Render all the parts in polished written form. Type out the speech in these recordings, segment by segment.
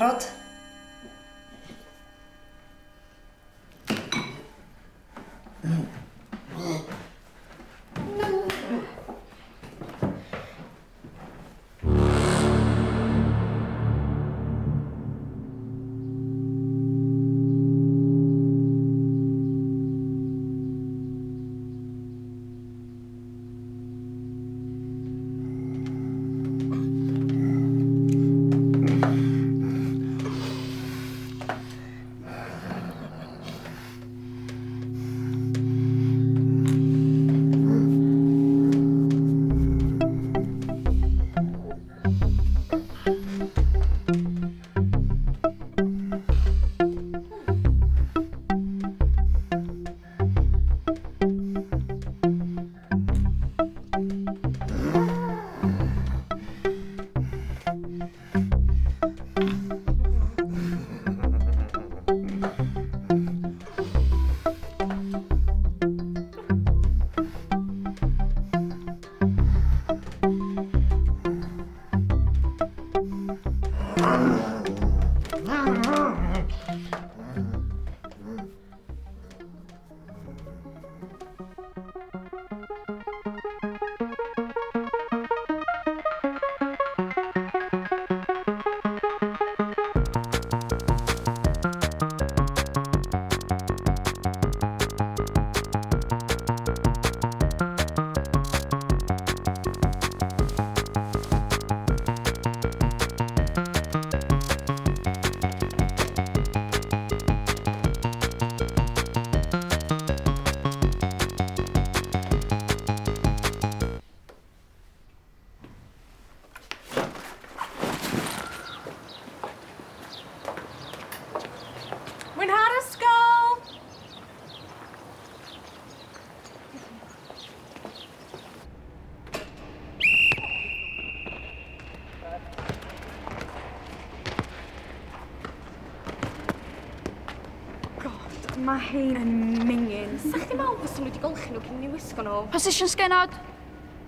Barod? Mwynha'r ysgol! God, mae hein yn mingin. Sa chdi meddwl fysa nhw wedi golchi nhw cyn i ni wisgo nhw? Position sgenod.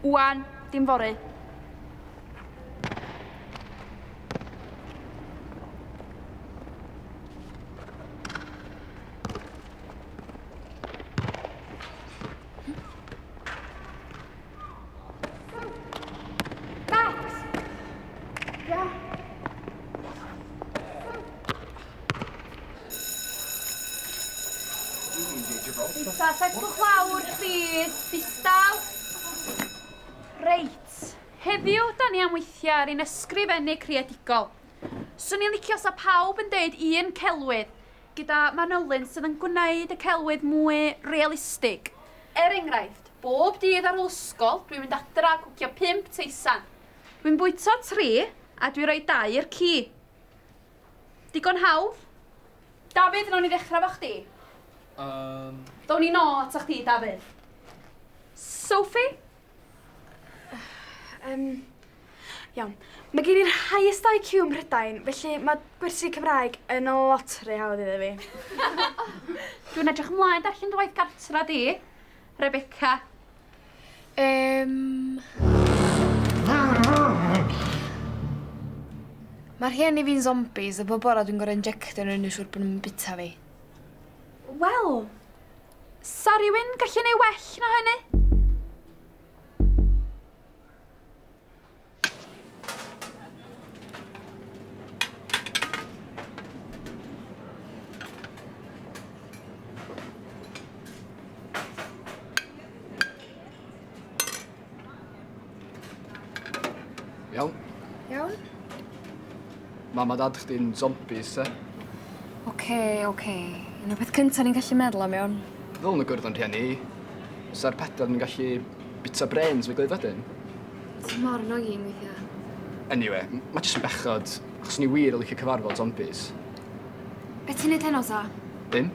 Wan, dim fory. Bex! Ia? Lisa, setlwch lawr, plîs. Distaw. Reit. Heddiw, da ni am weithio ar ein ysgrifennu creadigol. Swn i'n licio sa pawb yn deud un celwydd, gyda manylyn sydd yn gwneud y celwydd mwy realistig. Er enghraifft, bob dydd ar ôl ysgol, dwi'n mynd adra a cwcio 5 teisan. Dwi'n bwyta 3 a dwi rhoi 2 i'r ci. Digon hawdd? Dafydd, nawn ni ddechrau efo chdi. Down ni nôl ata chdi, Dafydd. Sophie? Iawn. Mae gen i'r highest IQ ym Mhrydain, felly mae gwersi Cymraeg yn lot rhy hawdd iddo fi. Dwi'n edrych ymlaen darllen dy waith gartra di, Rebecca. Mae rhieni fi'n zombies a bob bora dwi'n gorfod injectio nhw i neud siŵr bod nhw'm yn bita fi. Wel, sa rywun gallu neud well na hynny? Iawn? Iawn. Mam a dad chdi'n zombies, te? Oce, oce. Un o'r peth cynta ni'n gallu meddwl am, iawn. Ddylen nhw gwrdd â'n rhieni i. Sa'r pedair yn gallu bita brains efo'i gilydd wedyn. Ti mor annoying weithia. Anyway, mae jyst yn bechod, achos ni wir yn licio cyfarfod zombies. Be ti'n neud heno ta? Dim.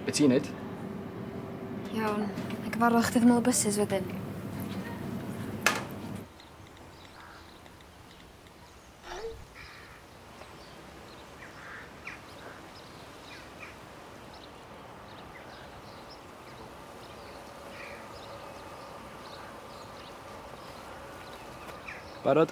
Be ti'n neud? Iawn. Na gyfarfod chdi wrth ymyl y buses wedyn. Barod?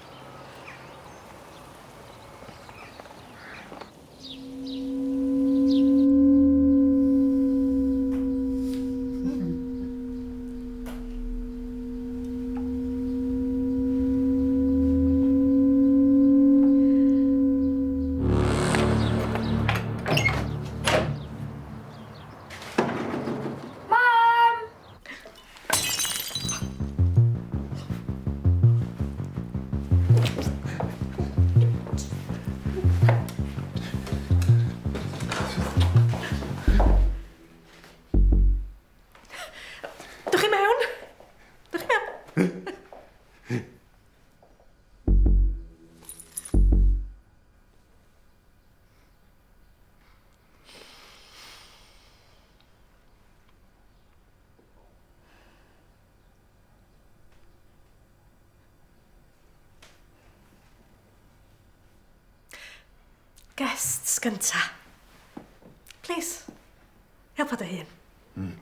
Guests gynta. Please, helpa dy hun.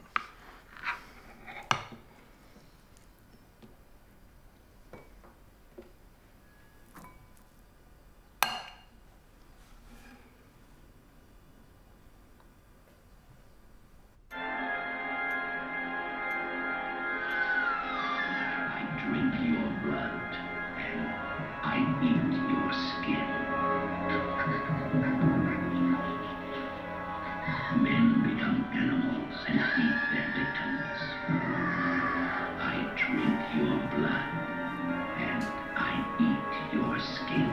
I drink your blood and I eat your skin. Men become animals and eat their victims. I drink your blood and I eat your skin.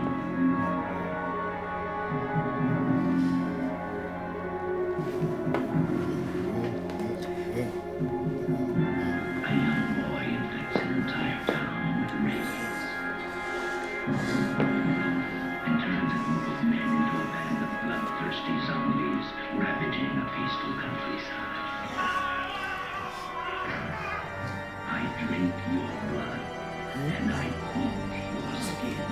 A young boy infects an entire town with rabies and turns a group of men into a band of bloodthirsty zombies ravaging a peaceful countryside. I drink your blood and I eat your skin.